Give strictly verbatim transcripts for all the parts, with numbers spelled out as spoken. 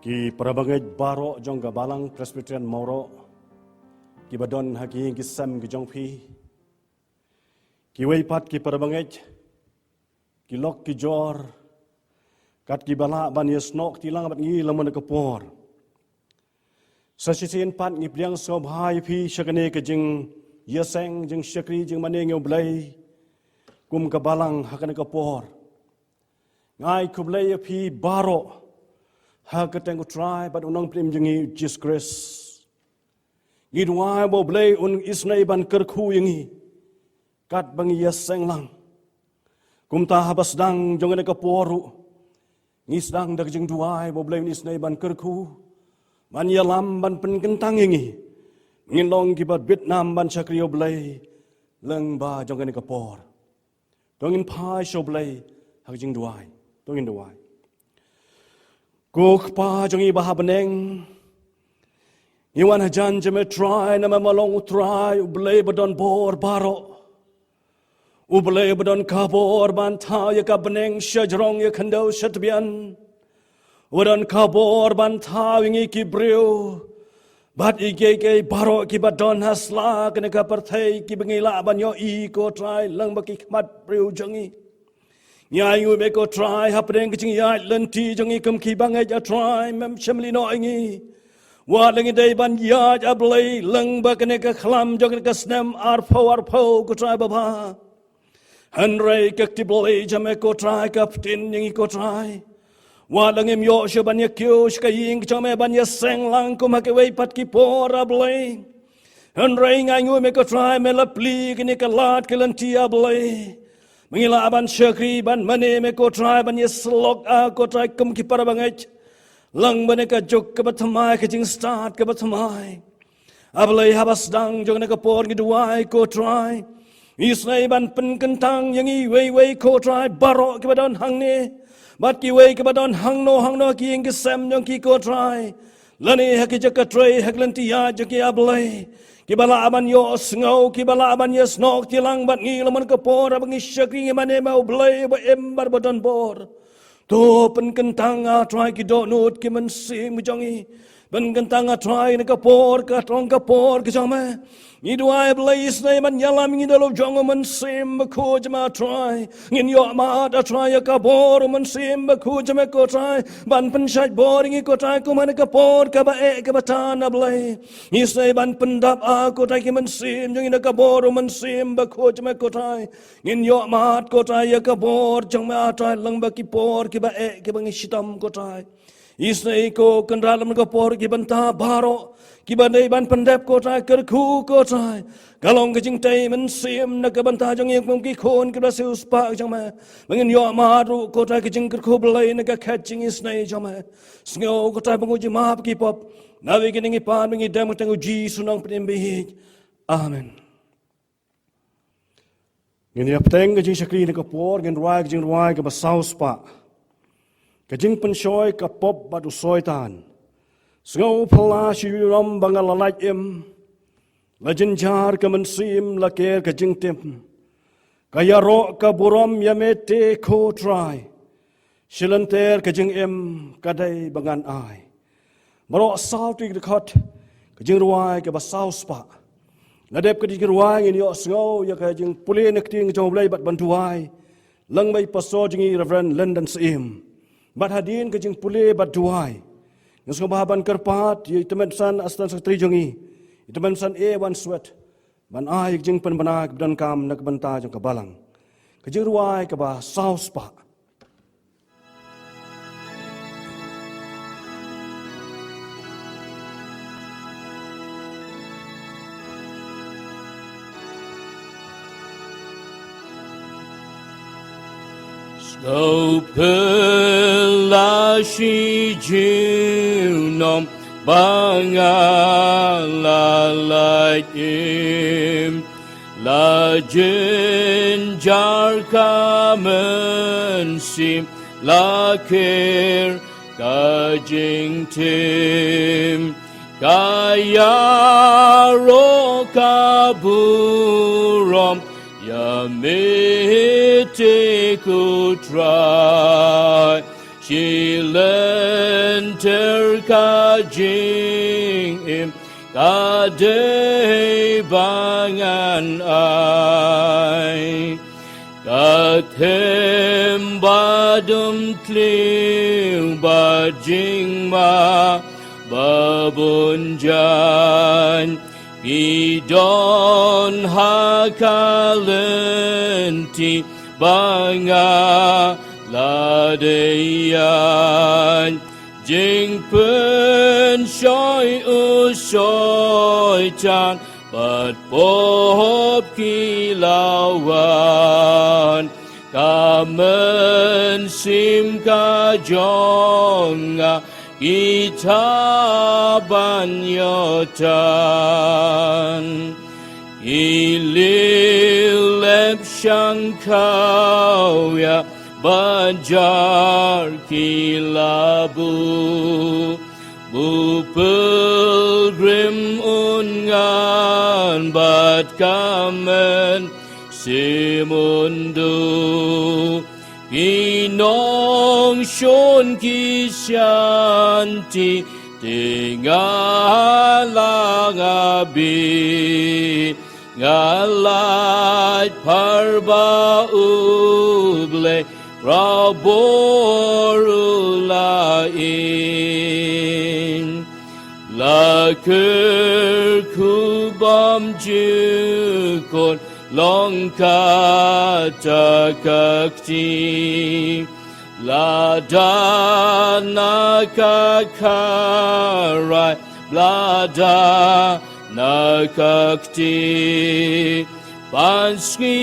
Ki parabangeit baroh jong ka Balang Presbyterian Mawroh, ki ba don ha ki ïing ki sem ki jong phi, kiwei pat ki parabangeit, ki lok ki jor, kat ki ba lah ban ïasnoh kti lang bad ngi lem na ka por. Sa shisien pat ngi pdiang sngewbha ïa phi sha kane ka jingïaseng, jingshakri, jingmane ïa u Blei kum ka Balang ha kane ka por. Ngi ai khublei ïa phi baroh ha ka kyrteng u Trai bad u Nongpynim jong ngi Jisu Khrist. Ngi duwai ba u Blei un isynei ban kyrkhu ïa ngi katba ngi ïaseng lang. Kumta haba sdang jong kane ka por ruh, ngi sdang da ka jingduwai ba u Blei un isynei ban kyrkhu, ban ïalam, ban pynkyntang ïa ngi, ngin long ki ba bit nam ban shakri ïa u Blei lyngba jong kane ka por. To ngin phai sha u Blei ha ka jingduwai. To ngin duwai. Ko Kpa jong ngi ba ha bneng, ngi wan hajan jong me Trai namar me long u Trai u Blei ba don bor baroh, u Blei ba don ka bor ban thaw ïa ka bneng sha jrong, ïa khyndew sha tbian, u ba don ka bor ban thaw ïa ngi ki briew bad ïa kiei kiei baroh ki ba don ha sla kane ka pyrthei, ki ba ngi lah ban ïohi ko Trai lyngba ki khmat briew jong ngi. Ngi ainguh me ko Trai hapdeng ka jingïaid lynti jong ngi kum ki bangeit, a Trai mem shym lyngngoh ïa ngi. Wat la ngi dei ban ïaid, a Blei, lyngba kane ka khlam jong kane ka snem arphew arphew ko Trai babha, hynrei ka kti Blei jong me ko Trai ka pyntin ïa ngi ko Trai. Wat la ngim ïoh shuh ban ïa kiew sha ka ïing jong me ban ïaseng lang kum ha kiwei pat ki por, a Blei, hynrei ngi ainguh me ko Trai me la plie kane ka lad ka lynti, a Blei, ba ngi lah ban shakri, ban mane me ko Trai, ban ïasyllok, a ko Trai, kum ki parabangeit lyngba kane ka juk kaba thymmai, ka jingstad kaba thymmai. A Blei, haba sdang jong kane ka por ngi duwai ko Trai, isynei ban pynkyntang ïa ngi iwei iwei ko Trai baroh ki ba don hangne bad kiwei ki ba don hangno hangno ki ïing ki sem jong ki ko Trai, lane ha ki jaka trei, ha ki lynti ïaid jong ki, a Blei, ki ba lah ban ïohsngew, ki ba lah ban ïasnoh kti lang bad ngi lem na ka por ba ngi shakri, ngi mane me, a Blei ba im bad ba don bor. To pynkyntang, a Trai, ki dohnud, ki mynsiem jong ngi. Pynkyntang, a Trai, na ka por, ka tong ka por ka jong me. Ngi duwai, a Blei, isynei ban ïalam ïa ngi da u lop jong u Mynsiem Bakhuid jong me, a Trai. Ngin ïohmad, a Trai, ïa ka bor u Mynsiem Bakhuid jong me ko Trai, ban pynshait bor ïa ngi ko Trai, kum ha kane ka por kaba eh kaba tan, a Blei. Isynei ban pyndap, a ko Trai, ki mynsiem jong ngi da ka bor u Mynsiem Bakhuid jong me ko Trai. Ngin ïohmad ko Trai ïa ka bor jong me, a Trai, lyngba ki por kiba eh kiba ngi shitom ko Trai. Isynei ko Kynrad, lem na ka por ki bynta baroh kiba dei ban pyndep ko Trai, kyrkhu ko Trai. Ka long ka jingtei mynsiem na ka bynta jong ngi kum ki khun kiba siewspah jong me. Ba ngin ïohmad ruh ko Trai ka jingkyrkhu Blei na ka khet jingisynei jong me. Sngew ko Trai ba ngi jingmap ki pop. Naduh kine ngi pan, ba ngi dem ha ka kyrteng u Jisu Nongpynim ba ïeit. Amen. Ngin ïa bteng ka jingshakri na ka por, ngin rwai ka jingrwai kaba sawspah. Ka jingpynshoi ka pop bad u Soitan. Sngewphylla shi junom ba nga la lait im, la jynjar ka mynsiem, la ker ka jingtim. Ka ïaroh ka burom ïa me te ko Trai. Shilynter ka jingim ka dei ba ngan ai. Baroh saw tylli ki dkhot, ka jingrwai kaba sawspah. La dep ka jingrwai, ngin ïohsngew ïa ka jingpule na ka ktien jong U Blei bad ban duwai lyngba i pastor jong ngi, Reverend Lyndon Syiem. Bad hadien ka jingpule bad duwai, ngin sngewbha ban kyrpad ïa i Tymmen Basan, Assistant Secretary jong ngi, i Tymmen Basan A. Wanswet, ban ai ka jingpynbna kaba donkam na ka bynta jong ka balang. Ka jingrwai kaba sawspah. Sngewphylla shi junom ba nga la lait im, la jynjar ka mynsiem, la ker ka jingtim. Ka ïaroh ka burom ïa me te ko Trai. Shi lynti Ter ka jingim ka dei ba ngan ai, ka them ba dum tliw bad jingma ba bun jaiñ. Phi don ha ka lynti ba nga la dei aiñ. Jingpynshoi u Soitan bad pop ki la wan. Ka mynsiem ka jong nga ki thaban ïoh tan. Ki lieh lep shang khaw ïa ba jar ki la buh. Buh pilgrim un ngan bad ka mynsiem un duh. Ki nongshun ki shynti te nga la nga bit. Nga lait phar ba U Blei barabor u la ïein. La kyrkhu bymjukut long kata ka kti. Lada na ka kharai, lada na ka kti. Pynsngi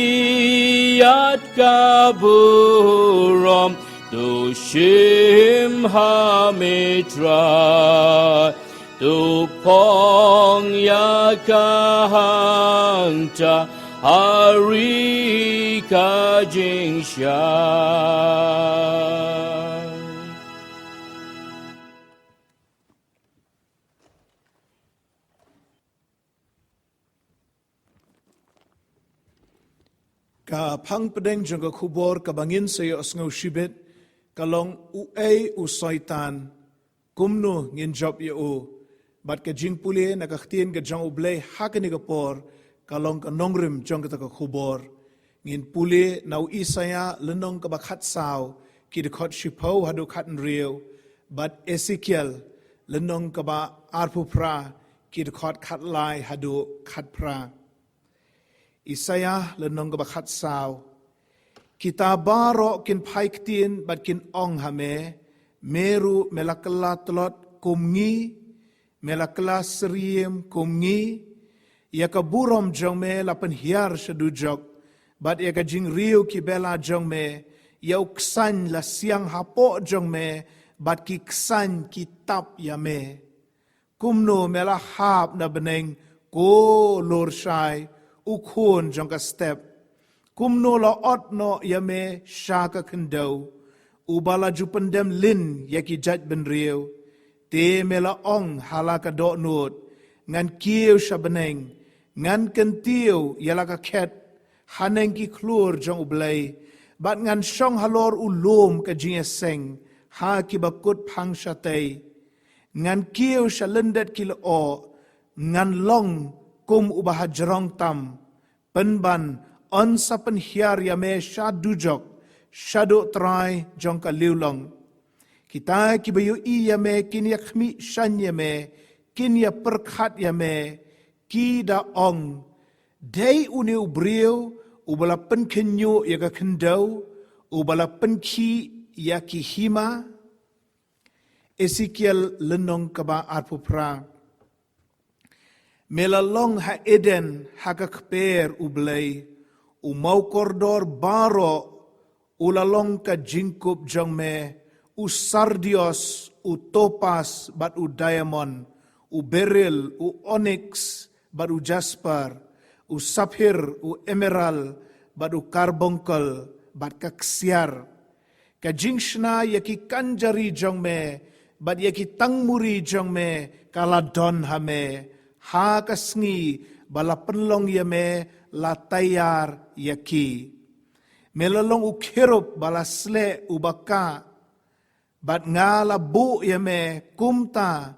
ïa ka burom, to shim ha mi Trai. To phong ïa ka hangta ha ri ka jingshai. Ka phang pdeng jong ka khubor kaba ngin sa ïohsngew shibit ka long: Uei u Soitan? Kumno ngin jop ïa u? Bad ka jingpule na ka Ktien ka jong U Blei ha kane ka por ka long ka nongrim jong kata ka khubor. Ngin pule na u Isaïah lynnong kaba khatsaw, ki dkhot shiphew haduh khathynriew, bad Esekiel lynnong kaba arphew phra, ki dkhot khatlai haduh khatphra. Isaïah lynnong kaba khatsaw. Kita baroh kin phai ktien bad kin ong ha me, me ruh me la kylla tlot kum ngi, me la kylla syriem kum ngi. Ïa ka burom jong me la pynhiar sha dujok, bad ïa ka jingriewkhi bela jong me. Ïa u ksaiñ la siang hapoh jong me, bad ki ksaiñ ki tap ïa me. Kumno me la hap na bneng, ko lur shai, u khun jong ka step? Kumno la ot noh ïa me sha ka khyndew, uba la ju pyndem lin ïa ki jaitbynriew? Te me la ong ha la ka dohnud, ngan kiew sha bneng, ngan kyntiew ïa la ka khet haneng ki khlur jong U Blei, bad ngan shong halor u lum ka jingïaseng ha kiba kut phang shatei. Ngan kiew sha lyndet ki lyoh, ngan long kum uba hajrong tam. Pynban, yn sa pynhiar ïa me sha dujok, shaduh Trai jong ka liwlong. Kita kiba ïohi ïa me kin ïa khmih shaiñ ïa me, kin ïa pyrkhat ïa me, ki da ong, dei une u briew uba la pynkhynñiuh ïa ka khyndew, uba la pynkhih ïa ki hima? Esekiel lynnong kaba arphew phra. Me la long ha Eden ha ka kper U Blei, u mawkordor baroh u la long ka jingkup jong me, u sardios, u topas, bad u diamond, u beril, u oniks, bad u jasper, u saphir, u emerald, bad u karbunkel, bad ka ksiar. Ka jingshna ïa ki kynjari jong me, bad ïa ki tangmuri jong me, ka la don ha me, ha ka sngi ba la pynlong ïa me la taiar ïa ki. Me la long u kherub ba la sleh uba kah, Bad nga la buh ïa me kumta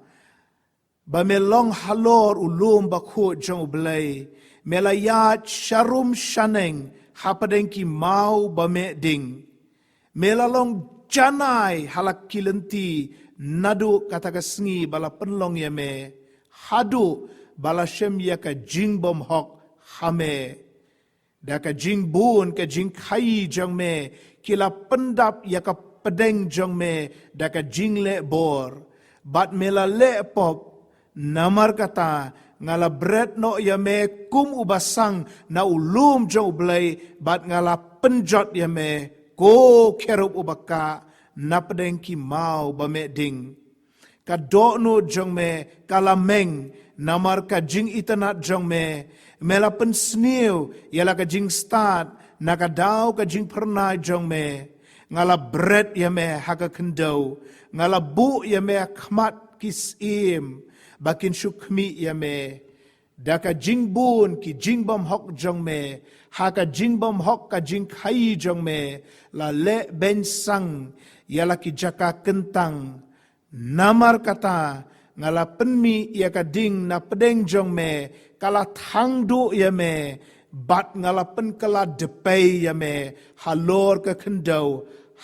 ba me long halor u lum bakhuid jong U Blei. Me la ïaid sharum shaneng hapdeng ki maw ba meh ding. Me la long janai ha la ki lynti naduh kata ka sngi ba la pynlong ïa me, haduh ba la shem ïa ka jingbymhok ha me. Da ka jingbun ka jingkhaïi jong me ki la pyndap ïa ka pdeng jong me da ka jingleh bor. Bad me la leh pop, namar kata nga la bret noh ïa me kum u basang na u lum jong U Blei, bad nga la pynjot ïa me ko kherub uba kah na pdeng ki maw ba meh ding. Ka dohnud jong me ka la meng namar ka jingitynnad jong me. Me la pynsniew ïa la ka jingstad na ka daw ka jingphyrnai jong me. Nga la bret ïa me ha ka khyndew. Nga la buh ïa me ha khmat ki syiem ba kin shu khmih ïa me. Da ka jingbun ki jingbymhok jong me, ha ka jingbymhok ka jingkhaïi jong me, la leh beiñ sang ïa la ki jaka kyntang. Namar kata nga la pynmih ïa ka ding na pdeng jong me, ka la thang duh ïa me, bad nga la pynkylla dpei ïa me halor ka khyndew,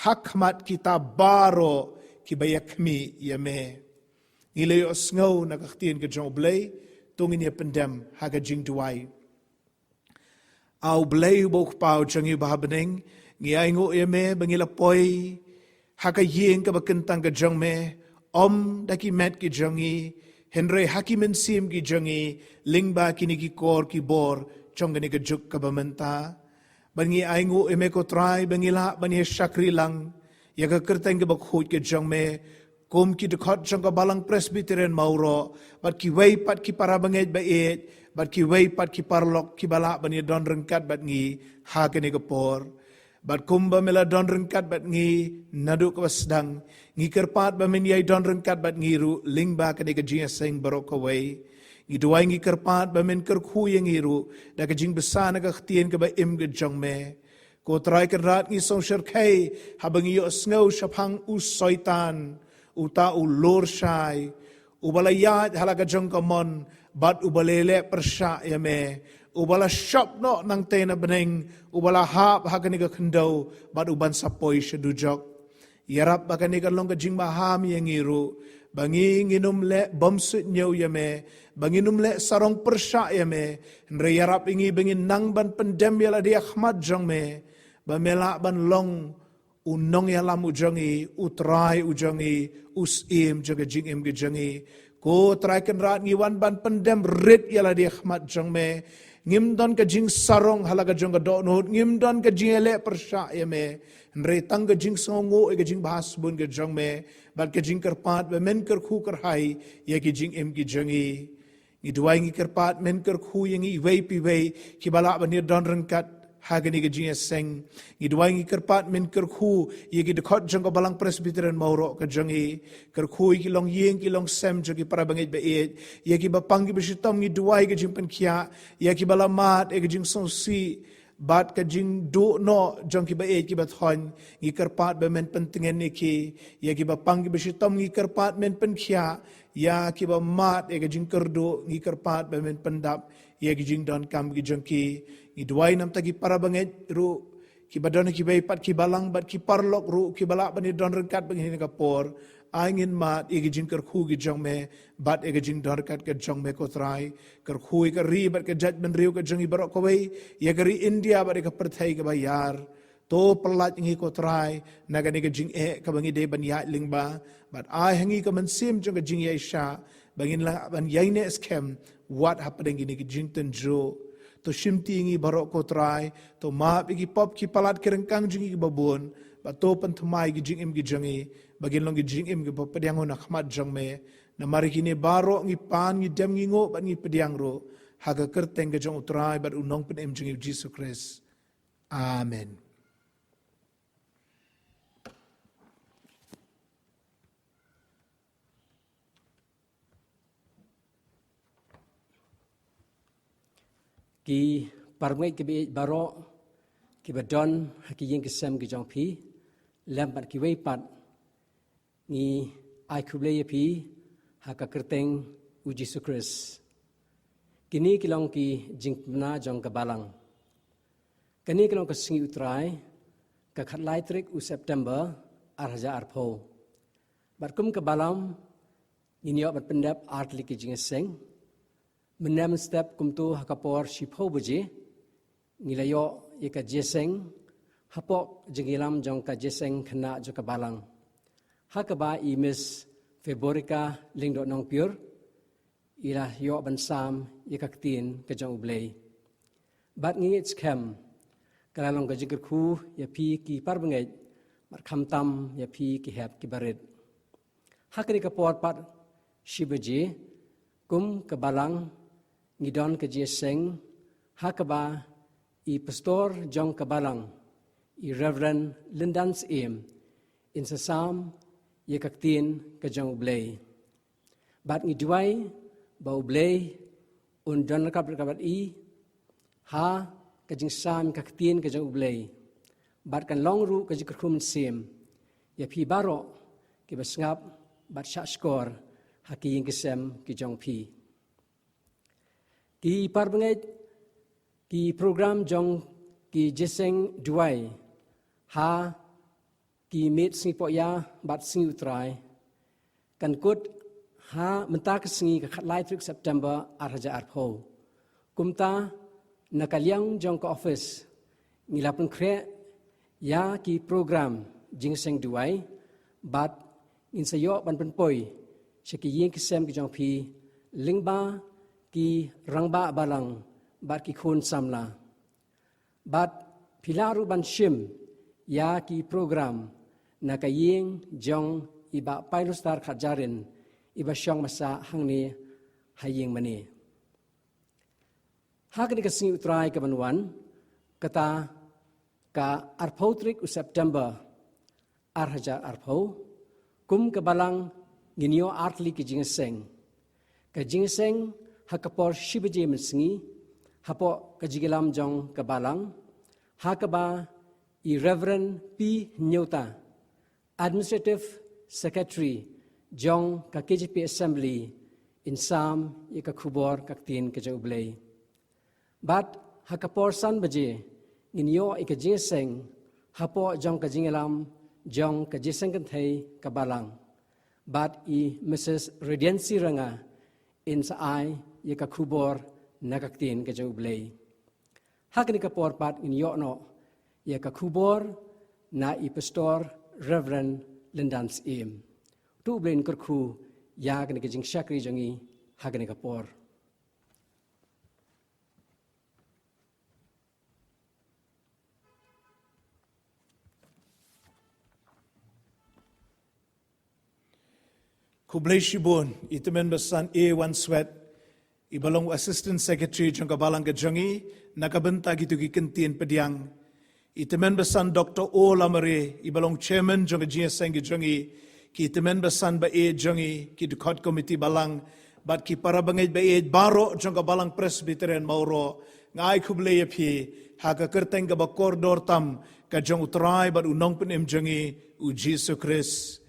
ha khmat kita baroh kiba ïa khmih ïa me. Ngi la ïohsngew na ka ktien ka jong U Blei, to ngin ïa pyndem ha ka jingduwai. A U Blei uba U Kpa u jong ngi uba ha bneng, ngi ainguh ïa me ba ngi la poi ha ka ïing kaba kyntang ka jong me, ym da ki met ki jong ngi, hynrei ha ki mynsiem ki jong ngi, lyngba kine ki kor ki bor jong kane ka juk kaba mynta. Ba ngi ainguh ïa me ko Trai ba ngi lah ban ïa shakri lang ïa ka kyrteng kaba khuid ka jong me, kum ki dkhot jong ka Balang Presbyterian Mawroh, bad kiwei pat ki para bangeit ba ïeit, bad kiwei pat ki paralok kiba lah ban ïa don ryngkat bad ngi ha kane ka por. Bad kumba me la don ryngkat bad ngi naduh kaba sdang, ngi kyrpad ba men ïai don ryngkat bad ngi ruh lyngba kane ka jingïaseng baroh kawei. Ngi duwai ngi kyrpad ba men kyrkhu ïa ngi ruh da ka jingbsa na ka ktien kaba im ka jong me. Ko Trai Kynrad, ngi sngewsyrkhei haba ngi ïohsngew shaphang u Soitan, uta u lur shai, uba la ïaid ha la ka jong ka mon, bad uba la leh pyrshah ïa me, uba la shop noh nangtei na bneng, uba la hap ha kane ka khyndew, bad uban sa poi sha dujok. Ïarap ba kane kan long ka jingmaham ïa ngi ruh, ba ngi ngin ym leh bymsuidñiew ïa me, ba ngin ym leh sarong pyrshah ïa me, hynrei ïarap ïa ngi ba ngin nang ban pyndem ïa lade ha khmat jong me, ba me lah ban long u nongïalam u jong ngi, u Trai u jong ngi, u Syiem jong ka jingim ka jong ngi. Ko Trai Kynrad, ngi wan ban pyndem rit ïa lade ha khmat jong me. Ngim don ka jingsarong ha la ka jong ka dohnud, ngim don ka jingïaleh pyrshah ïa me. Hynrei tang ka jingsngewnguh ïa ka jingbha sbun ka jong me, bad ka jingkyrpad ba men kyrkhu kyrhai ïa ki jingim ki jong ngi. Ngi duwai ngi kyrpad men kyrkhu ïa ngi iwei pa iwei kiba lah ban ïa don ryngkat ha kane ka jingïaseng. Ngi duwai ngi kyrpad men kyrkhu ïa ki dkhot jong ka Balang Presbyterian Mawroh ka jong ngi. Kyrkhu ïa ki longïing ki longsem jong ki para bangeit ba ïeit. Ïa kiba pang kiba shitom ngi duwai ka jingpynkhiah. Ïa kiba la mad ïa ka jingsngewsih bad ka jingduh noh jong kiba ïeit kiba thoiñ, ngi kyrpad ba men pyntngen ïa ki. Ïa kiba pang kiba shitom ngi kyrpad men pynkhiah. Ïa kiba mad ïa ka jingkyrduh ngi kyrpad ba men pyndap ïa ki jingdonkam ki jong ki. Ngi duwai namar ki para bangeit ruh kiba don ha kiwei pat ki balang bad ki paralok ruh kiba lah ban ïa don ryngkat bad ngi ha kane ka por. Ai ngin mad ïa ki jingkyrkhu ki jong me bad ïa ki jingdon ryngkat ki jong me ko Trai. Kyrkhu ïa ka ri bad ka jaitbynriew ka jong ngi baroh kawei, ïa ka ri India bad ïa ka pyrthei kaba ïar. To pyllait ngi ko Trai na kane ka jingeh kaba ngi dei ban ïaid lyngba, bad ai ha ngi ka mynsiem jong ka jingïaishah ba ngin lah ban ïaineh skhem wat hapdeng kine ki jingtynjuh. To shimti ngi baroh ko Trai, to map ïa ki pop ki palat ki ryngkang jong ngi kiba bun, bad to pynthymmai ki jingim ki jong ngi ba ngin long ki jingim kiba pdiang hun ha khmat jong me. Namar ïa kine baroh ngi pan ngi dem ngi nguh bad ngi pdiang ruh ha ka kyrteng ka jong u Trai bad u Nongpynim jong ngi u Jisu Khrist. Amen. Ki para bangeit kiba ïeit baroh kiba don ha ki ïing ki sem ki jong phi, lem bad kiwei pat Ngi ai khublei ïa phi ha ka kyrteng u Jisu Khrist. Kine ki long ki jingpynbna jong ka balang. Kane ka long ka sngi u Trai, ka khatlai tarik u September ar hajar arphew. Bad kum ka balang, ngin ïoh ban pyndep ar tylli ki jingïaseng. Mynne mynstep kumto ha ka por shiphew baje, ngi la ïoh ïa ka jingïaseng hapoh jingïalam jong ka jingïaseng khynnah jong ka balang, ha kaba i Miss Veronica Lyngdoh Nongpyiur i la ïoh ban sam ïa ka ktien ka jong U Blei. Bad ngi ngeit skhem ka la long ka jingkyrkhu ïa phi ki parabangeit, bad khamtam ïa phi ki hep ki barit. Ha kane ka por pat shi baje, kum ka balang, ngi don ka jingïaseng ha kaba i pastor jong ka balang, i Reverend Lyndan Syiem, in sa sam ïa ka ktien ka jong U Blei. Bad ngi duwai ba U Blei un don ryngkat ryngkat bad i ha ka jingsam ka ktien ka jong U Blei. Bad kan long ruh ka jingkyrkhu mynsiem ïa phi baroh kiba sngap bad shahshkor ha ki ïing ki sem ki jong phi. Ki parabangeit, ki program jong ki jingïaseng duwai ha ki miet sngi Pohïa bad sngi U Trai kan kut ha mynta ka sngi ka khatlai tarik September ar hajar arphew. Kumta na ka liang jong ka office ngi la pynkhreh ïa ki program jingïaseng duwai, bad ngin sa ïoh ban pynpoi sha ki ïing ki sem ki jong phi lyngba ki rangbah balang bad ki khun samla. Bad phi lah ruh ban shim ïa ki program na ka ïing jong i Bah Pailustar Kharjahrin, iba shong masa hangne ha ïing mane. Ha kane ka sngi U Trai kaban wan, kata ka arphew tarik u September ar hajar arphew, kum ka balang ngin ïoh ar tylli ki jingïaseng. Ka jingïaseng ha ka por shi baje mynsngi hapoh ka jingïalam jong ka balang, ha kaba i Reverend P Hynñiewta, Administrative Secretary jong ka K J P Assembly, in sam ïa ka khubor ka ktien ka jong U Blei. Bad ha ka por san baje ngin ïoh ïa ka jingïaseng hapoh jong ka jingïalam jong ka jingïaseng kynthei ka balang. Bad i Missus Radiancy Ranga in sa ai ïa ka khubor na ka ktien ka jong U Blei. Ha kane ka por pat ngin ïoh noh ïa ka khubor na i Pastor Reverend Lyndan Syiem. To U Blei un kyrkhu ïa kane ka jingshakri jong ngi ha kane ka por. Khublei shibun, i tymmen basan A Wanswet, iba long Assistant Secretary jong ka balang ka jong ngi, na ka bynta kito ki kyntien pdiang. I tymmen basan Doctor O Lamare, iba long Chairman jong ka jingïaseng ka jong ngi, ki tymmen basan ba ïeit jong ngi, ki dkhot komiti balang, bad ki parabangeit ba ïeit baroh jong ka balang Presbyterian Mawroh, nga ai khublei ïa phi ha ka kyrteng kaba kordor tam ka jong U Trai bad U Nongpynim jong ngi, U Jisu Khrist.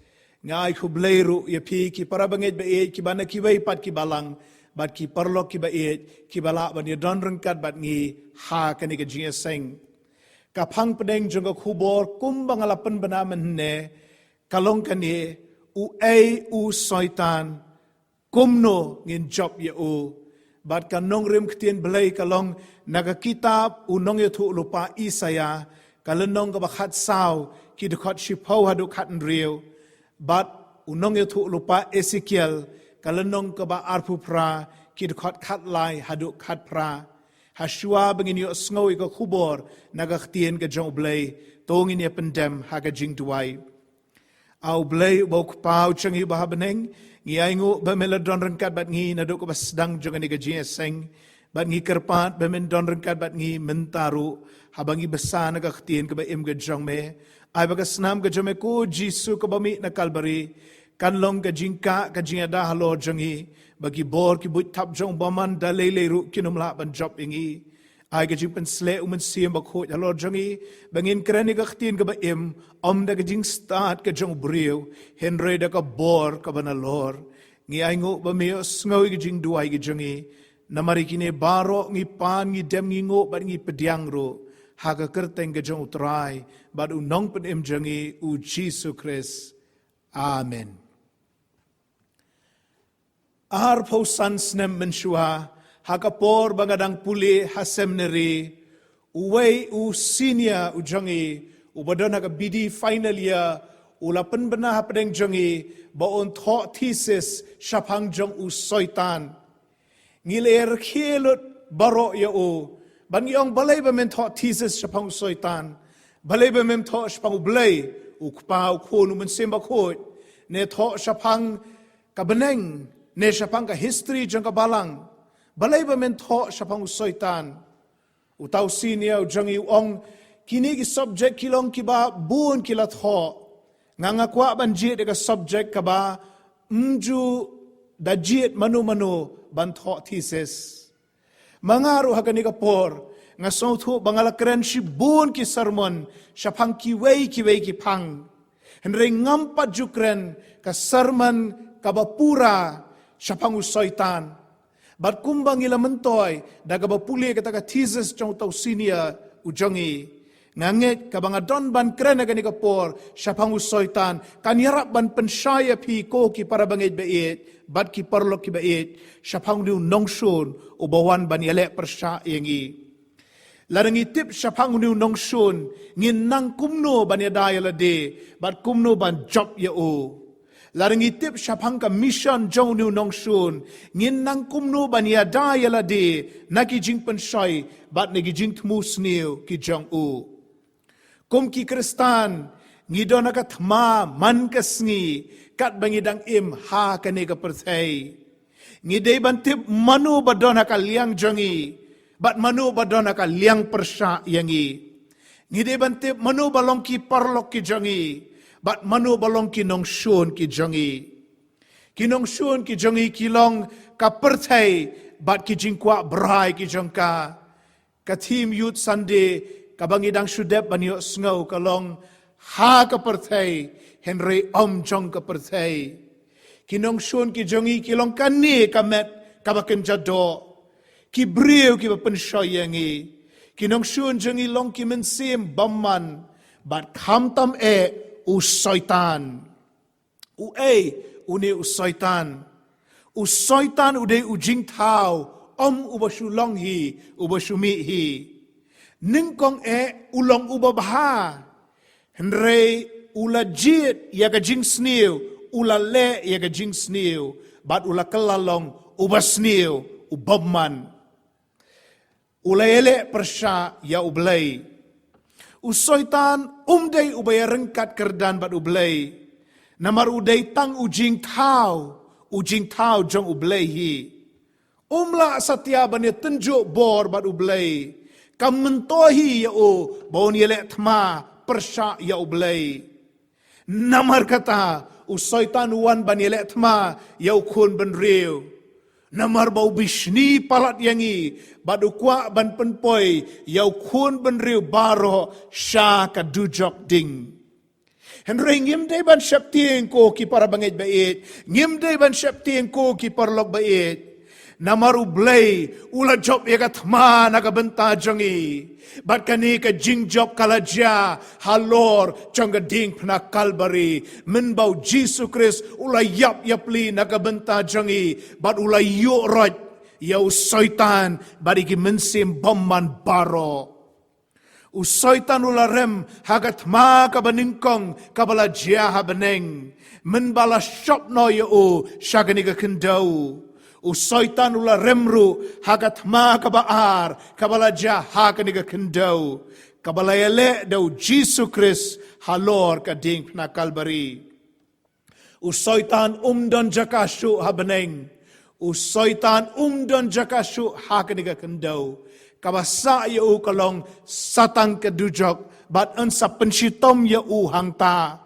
Nga ai khublei ruh ïa phi ki parabangeit ba ïeit kiba na kiwei pat ki balang, bad ki paralok kiba ïeit kiba lah ban ïadon ryngkat bad ngi ha kane ka jingïaseng. Ka phang pdeng jong ka khubor kumba nga la pynbna mynne ka long kane: Uei u Soitan, kumno ngin jop ïa u? Bad ka nongrim ktien Blei ka long na ka kitab u nongïathuhlypa Isaïah, ka lynnong kaba khatsaw, ki dkhot shiphew haduh khathynriew. Bad u nongïathuhlypa Esekiel, ka lynnong kaba arphew phra, ki dkhot khatlai haduh khatphra. Hashwa ba ngin ïohsngew ïa ka khubor na ka ktien ka jong U Blei, to ngin ïa pyndem ha ka jingduwai. A U Blei uba U Kpa jong ngi uba ha bneng, ngi ainguh ba men la don ryngkat bad ngi naduh kaba sdang jong kane ka jingïaseng. Bad ngi kyrpad ba men don ryngkat bad ngi mynta ruh, haba ngi bsa na ka ktien kaba im ka jong me. Ai ba ka snam ka jong me ko Jisu kaba mih na Kalbari kan long ka jingkah ka jingïada halor jong ngi, ba ki bor ki buit thap jong u bymman da lei lei ruh kin ym lah ban jop ïa ngi. Ai ka jingpynsleh u Mynsiem Bakhuid halor jong ngi, ba ngin kren ïa ka ktien kaba im, ym da ka jingstad ka jong u briew, hynrei da ka bor kaba nalor. Ngi ainguh ba me ïohsngew ïa ka jingduwai ka jong ngi, namar ïa kine baroh ngi pan, ngi dem, ngi nguh bad ngi pdiang ruh ha ka kyrteng ka jong u Trai bad u Nongpynim jong ngi u Jisu Khrist. Amen. Arphew san snem mynshuwa, ha ka por ba nga dang pule ha seminary, uwei u senior u jong ngi, uba don ha ka B D final year, u la pynbna hapdeng jong ngi ba un thoh thesis shaphang jong u Soitan. Ngi la ïa rkhie lut baroh ïa u, bad ngi ong, balei ba men thoh thesis shaphang u Soitan? Balei ba mem thoh shaphang u Blei, u Kpa, u Khun, u Mynsiem Bakhuid? Ne thoh shaphang ka bneng, ne shaphang ka history jong ka balang? Balei ba men thoh shaphang u Soitan? Uta u senior u jong ngi u ong, kine ki subject ki long kiba bun ki la thoh. Nga, nga kwah ban jied ïa ka subject kaba ym ju da jied mano mano ban thoh thesis. Ma nga ruh ha kane ka por, nga sngewthuh ba nga la kren shibun ki sermon shaphang kiwei kiwei ki phang, hynrei ngam pat ju kren ka sermon kaba pura shaphang u Soitan. Bad kumba ngi la myntoi da kaba pule kata ka thesis jong uta u senior u jong ngi, nga ngeit kaba nga don ban kren ha kane ka por shaphang u Soitan kan ïarap ban pynshai ïa phi, ko ki para bangeit ba ïeit bad ki paralok kiba ïeit, shaphang une u nongshun uba wan ban ïaleh pyrshah ïa ngi. Lada ngi tip shaphang une u nongshun, ngin nang kumno ban ïada ïa lade bad kumno ban jop ïa u? Lada ngi tip shaphang ka mission jong une u nongshun, ngin nang kumno ban ïada ïa lade na ki jingpynshoi bad na ki jingthmu sniew ki jong u? Kum ki Khristan, ngi don ha ka thma man ka sngi katba ngi dang im ha kane ka pyrthei. Ngi dei ban tip mano ba don ha ka liang jong ngi bad mano ba don ha ka liang pyrshah ïa ngi. Ngi dei ban tip mano ba long ki paralok ki jong ngi bad mano ba long ki nongshun ki jong ngi. Ki nongshun ki jong ngi ki long ka pyrthei bad ki jingkwah brai ki jong ka. Ka theme Youth Sunday kaba ngi dang shu dep ban ïohsngew ka long, ha ka pyrthei hynrei ym jong ka pyrthei. Ki nongshun ki jong ngi ki long kane ka met kaba kynja doh, ki briew kiba pynshoi ïa ngi. Ki nongshun jong ngi long ki mynsiem bymman bad khamtam eh u Soitan. Uei une u Soitan? U Soitan u dei u jingthaw, ym uba shu long hi, uba shu mih hi. Nyngkong eh u long uba bha, hynrei u la jied ïa ka jingsniew, u la leh ïa ka jingsniew bad u la kylla long uba sniew, u bymman. U la ïaleh pyrshah ïa u Blei. U Soitan um dei uba ïaryngkat kyrdan bad u Blei, namar u dei tang u jingthaw, u jingthaw jong u Blei hi. Um lah satia ban ïatynjuh bor bad u Blei. Kam myntoi hi ïa u ba un ïaleh thma pyrshah ïa u Blei. Namar kata u Soitan u wan ban ïaleh thma ïa u khun bynriew. Namar ba u bishni palat ïa ngi bad u kwah ban pynpoi ïa u khun bynriew baroh sha ka dujok ding. Hynrei ngim dei ban sheptieng, ko ki para bangeit ba ïeit, ngim dei ban sheptieng, ko ki paralok ba ïeit. Namar u Blei u la jop ïa ka thma na ka bynta jong ngi. Bad kane ka jingjop ka la jia halor jong ka diengphna Kalbari, mynba u Jisu Khrist u la ïap ïapli na ka bynta jong ngi bad u la ïuh roit ïa u Soitan bad ïa ki mynsiem bymman baroh. U Soitan u la rem ha ka thma kaba nyngkong kaba la jia ha bneng, mynba la shop noh ïa u sha kane ka khyndew. U Soitan u la rem ruh ha ka thma kaba ar kaba la jia ha kane ka khyndew, kaba la ïaleh da u Jisu Khrist halor ka diengphna Kalbari. U Soitan um don jaka shuh ha bneng. U Soitan um don jaka shuh ha kane ka khyndew. Kaba sah ïa u ka long sa tang ka dujok bad yn sa pynshitom ïa u hangta.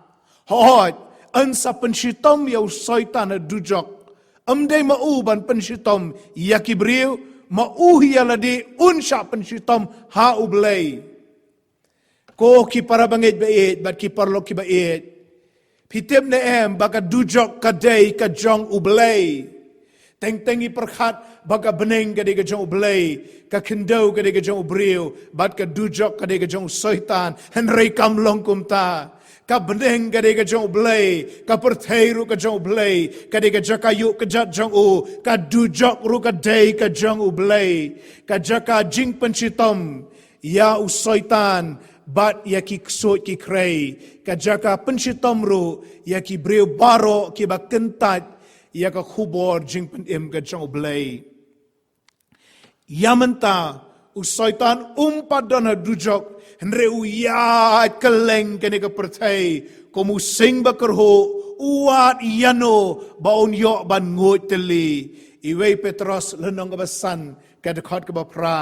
Hooid, yn sa pynshitom ïa u Soitan ha dujok. Ym dei ma u ban pynshitom ïa ki briew, Ma u hi ïa lade un shah pynshitom ha U Blei. Ko ki para bangeit ba ïeit bad ki paralok ki ba ïeit, phi tip ne em ba ka dujok ka dei ka jong U Blei? Teng teng i pyrkhat ba ka bneng ka dei ka jong U Blei, ka khyndew ka dei ka jong u briew, bad ka dujok ka dei ka jong u Soitan. Hynrei kam long kumta. Ka bneng ka dei ka jong U Blei, ka pyrthei ruh ka jong U Blei, ka dei ka jaka ïuh kjat jong u, ka dujok ruh ka dei ka jong U Blei. Ka jaka jingpynshitom ïa u Soitan bad ïa ki ksuid ki khrei, ka jaka pynshitom ruh ïa ki briew baroh ki ba kyntait ïa ka khubor jingpynim ka jong U Blei. Ïa mynta u Soitan um pat don ha dujok, hynrei u ïaid kylleng kane ka pyrthei kum u sing ba kyrhuh, u wad ïano ba un ïoh ban nguid tylli. Iwei Petros lynnong kaba san ka dkhot kaba phra.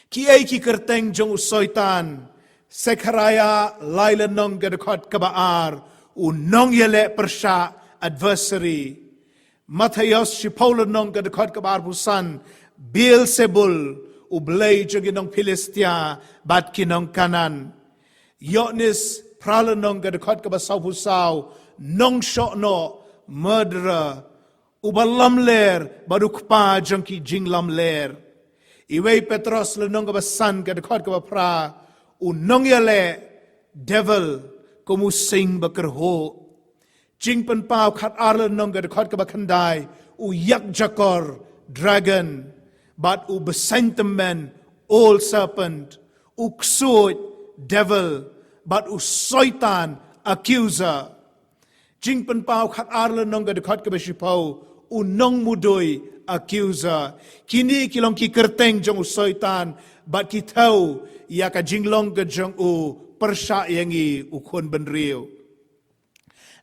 Kiei ki kyrteng jong u Soitan? Sekharaïa lai lynnong ka dkhot kaba ar, u nongïaleh pyrshah, adversary. Mathaios shiphew lynnong ka dkhot kaba arphew san, Beelzebul, u blei jong ki nong Philistia bad ki nong Kanaan. Ïoannis phra lynnong ka dkhot kaba sawphew saw, nongshohnoh, murderer, uba lamler bad u kpa jong ki jinglamler. Iwei Petros lynnong kaba san ka dkhot kaba phra, u nongïaleh, devil, kum u sing ba kyrhuh. Jingpynpaw khatar lynnong ka dkhot kaba khyndai, u ïakjakor, dragon, bad u bseiñ tymmen, old serpent, u ksuid, devil, bad u Soitan, accuser. Jingpynpaw khatar lynnong ka dkhot kaba shiphew, u nongmudui, accuser. Kine ki long ki kyrteng jong u Soitan bad ki thew ïa ka jinglong ka jong u pyrshah ïa ngi u khun bynriew.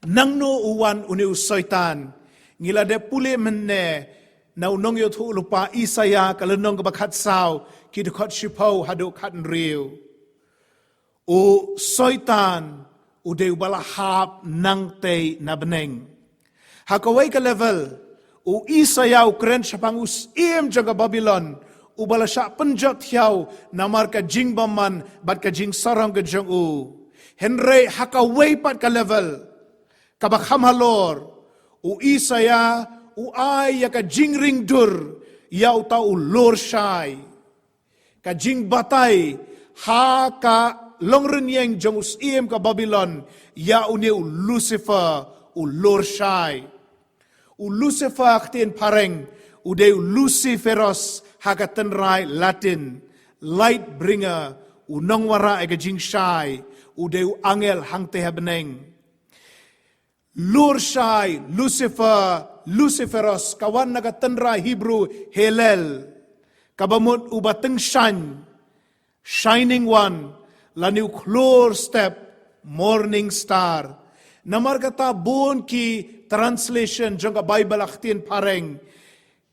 Nangno u wan une u Soitan? Ngi la dep pule mynne na u nongïathuhlypa Isaïa ka lynnong kaba khatsaw, ki dkhot shiphew haduh khathynriew. U Soitan u dei uba la hap nangtei na bneng. Ha kawei ka level, u Isaïa u kren shaphang u syiem jong ka Babilon, uba la shah pynjot thiaw namar ka jingbymman bad ka jingsarong ka jong u. Hynrei ha kawei pat ka level, kaba kham halor, u Isaïa u ai ïa ka jingringdur ïa uta u lurshai. Ka jingbatai ha ka longrynïeng jong u syiem ka Babilon ïa une u Lucifer, u lurshai. U Lucifer ha ktien phareng u dei u Luciferus ha ka tynrai Latin, light bringer, u nongwanrah ïa ka jingshai, u dei u angel hangtei ha bneng. Lurshai, Lucifer, Luciferus, ka wan na ka tynrai Hebrew Hallel, kaba mut uba tyngshaiñ, shining one, lane u khlur step, morning star. Namar kata bun ki translation jong ka Baibl ha ktien phareng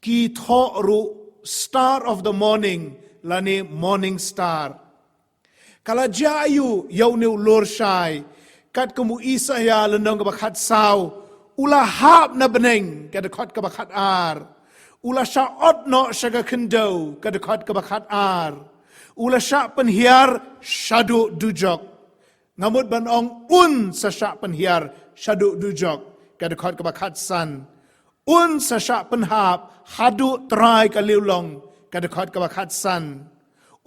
ki thoh ruh star of the morning lane morning star. Ka la jia aïu ïa une u lurshai? Katkum u Isaïa lynnong kaba khatsaw, u la hap na bneng, ka dkhot kaba khatar. U la shah ot noh sha ka khyndew, ka dkhot kaba khatar. U la shah pynhiar shaduh dujok. Nga mut ban ong un sa shah pynhiar shaduh dujok, ka dkhot kaba khatsan. Un sa shah pynhap haduh trai ka liwlong, ka dkhot kaba khatsan.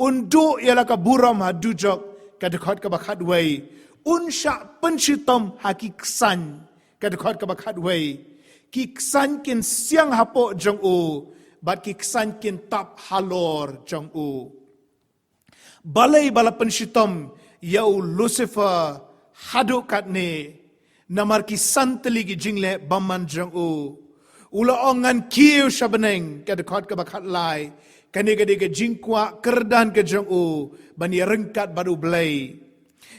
Un duh ïa la ka burom ha dujok, ka dkhot kaba khatwei. Un shah pynshitom ha ki ksaiñ, ka dkhot kaba khatwei. Ki ksaiñ kin siang hapoh jong u, bad ki ksaiñ kin tap halor jong u. Balei ba la pynshitom ïa u Lucifer haduh katne? Namar ki san tylli ki jingleh bymman jong u. U la ong, ngan kiew sha bneng, ka dkhot kaba khatlai. Kane ka dei ka jingkwah kyrdan ka jong u ban ïaryngkat bad U Blei.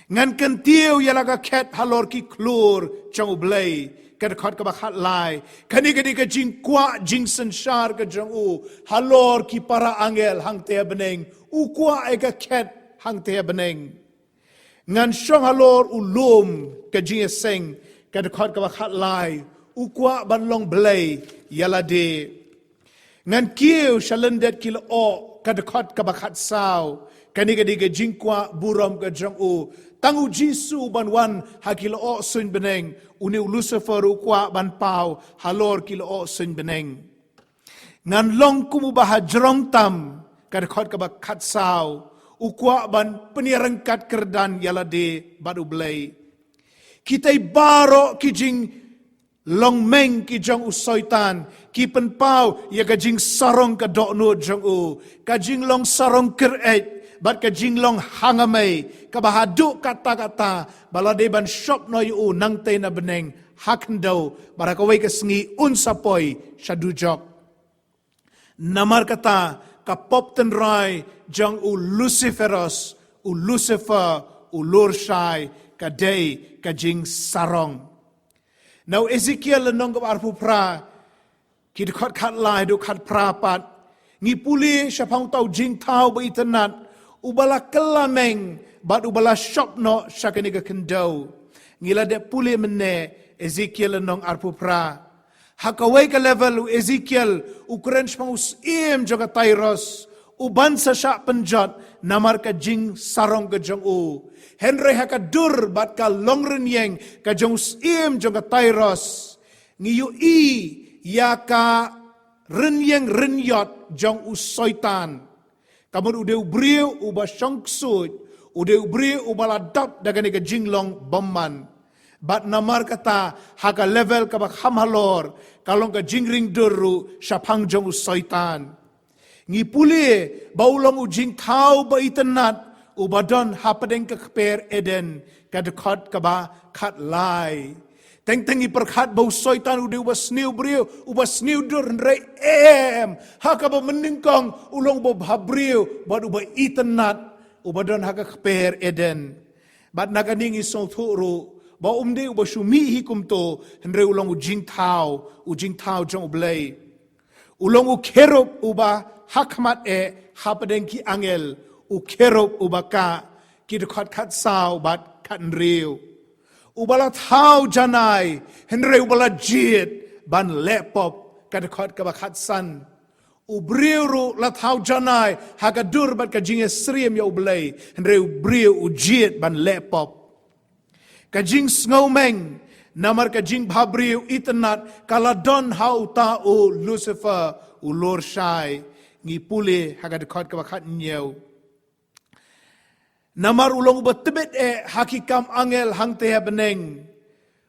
Ngan kyntiew ïa la ka khet halor ki khlur jong U Blei, ka dkhot kaba khatlai. Kane ka dei ka jingkwah jingsynshar ka jong u halor ki para angel hangtei ha bneng. U kwah ïa ka khet hangtei ha bneng. Ngan shong halor u lum ka jingïaseng, ka dkhot kaba khatlai. U kwah ban long blei ïa lade. Ngan kiew sha lyndet ki lyoh, ka dkhot kaba khatsaw. Kane ka dei ka jingkwah burom ka jong u. Tang u Jisu ban wan ha ki lyoh suiñ bneng, une u Lucifer u kwah ban paw halor ki lyoh suiñ bneng. Ngan long kum uba hajrong tam, ka dkhot kaba khatsaw. U kwah ban pynïaryngkat kyrdan ïa lade bad U Blei. Kitei baroh ki jinglong meng ki jong u Soitan ki pynpaw ïa ka jingsarong ka dohnud jong u, ka jinglong sarong kyreit bad ka jinglong hangamei, kaba haduh katta katta ba la dei ban shop noh ïa u nangtei na bneng ha khyndew, bad ha kawei ka sngi un sa poi sha dujok. Namar kata, ka pop tynrai jong u Luciferos, u Lucifer, u lurshai, ka dei ka jingsarong. Na u Ezekiel lynnong kaba arphew phra, ki dkhot khatlai haduh khatphra pat, ngi pule shaphang uta u jingthaw ba itynnat, uba la kylla meng bad uba la shop noh sha kane ka khyndew. Ngi la dep pule mynne, Ezekiel lynnong arphew phra. Ha kawei ka level u Ezekiel u kren shaphang u syiem jong ka Tyrus, u ban sa shah pynjot namar ka jingsarong ka jong u. Hynrei ha ka dur bad ka long rynïeng ka jong u syiem jong ka Tyrus, ngi ïohi ïa ka rynïeng rynïot jong u Soitan. Ka mut u dei u briew uba shong ksuid, u dei u briew uba la dap da kane ka jinglong bymman. Bad namar kata, ha ka level kaba kham halor, ka long ka jingring dur ruh shaphang jong u Soitan. Ngi pule ba u long u jingthaw ba itynnat uba don hapdeng ka kper Eden, ka dkhot kaba khatlai. Teng teng ngi pyrkhat ba u Soitan u dei uba sniew briew, uba sniew dur, hynrei em, ha kaba mynnyngkong u long uba bhabriew bad uba itynnat uba don ha ka kper Eden. Bad na kane ngi sngewthuh ruh ba um dei uba shu mih hi kumto, hynrei u long u jingthaw, u jingthaw jong U Blei. U long u kherub uba hakhmat eh hapdeng ki angel, u kherub uba kah, ki dkhot khatsaw bad khathynriew. Uba la thaw janai, hynrei uba la jied ban leh pop, ka dkhot kaba khatsan. U briew ruh la thaw janai ha ka dur bad ka jingïasyriem ïa U Blei, hynrei u briew u jied ban leh pop. Ka jingsngewmeng namar ka jingbhabriew itynnat ka la don ha uta u Lucifer, u lurshai. Ngi pule ha ka dkhot kaba khathynñiew. Namar u long uba tbit eh ha ki kam angel hangtei ha bneng.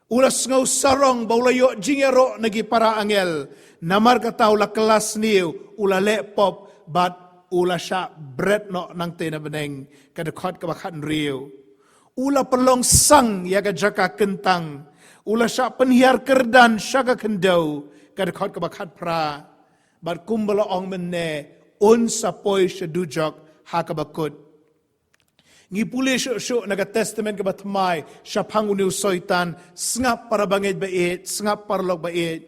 U la sngew sarong ba u la ïoh jingïaroh na ki para angel. Namar kata u la kylla sniew, u la leh pop bad u la shah bret noh nangtei na bneng, ka dkhot kaba khathynriew. U la pynlong sang ïa ka jaka kyntang. U la shah pynhiar kyrdan sha ka khyndew, ka dkhot kaba khatphra. Bad kumba la ong mynne, un sa poi sha dujok ha kaba kut. Ngi pule shuh shuh na ka Testament kaba thymmai shaphang une u Soitan, sngap para bangeit ba ïeit, sngap paralok ba ïeit.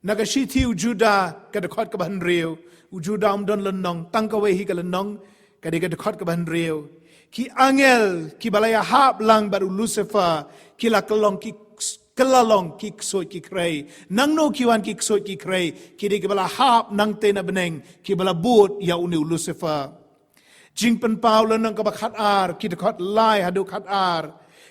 Na ka shithi u Juda ka dkhot kaba hynriew, u Juda um don lynnong, tang kawei hi ka lynnong, ka dei ka dkhot kaba hynriew. Ki angel kiba la ïahap lang bad u Lucifer, ki la kylla long ki, kylla long ki ksuid ki khrei. Nangno ki wan ki ksuid ki khrei? Ki dei kiba la hap nangtei na bneng, kiba la bud ïa une u Lucifer. Jingpynpaw lynnong kaba khatar, ki dkhot lai haduh khatar.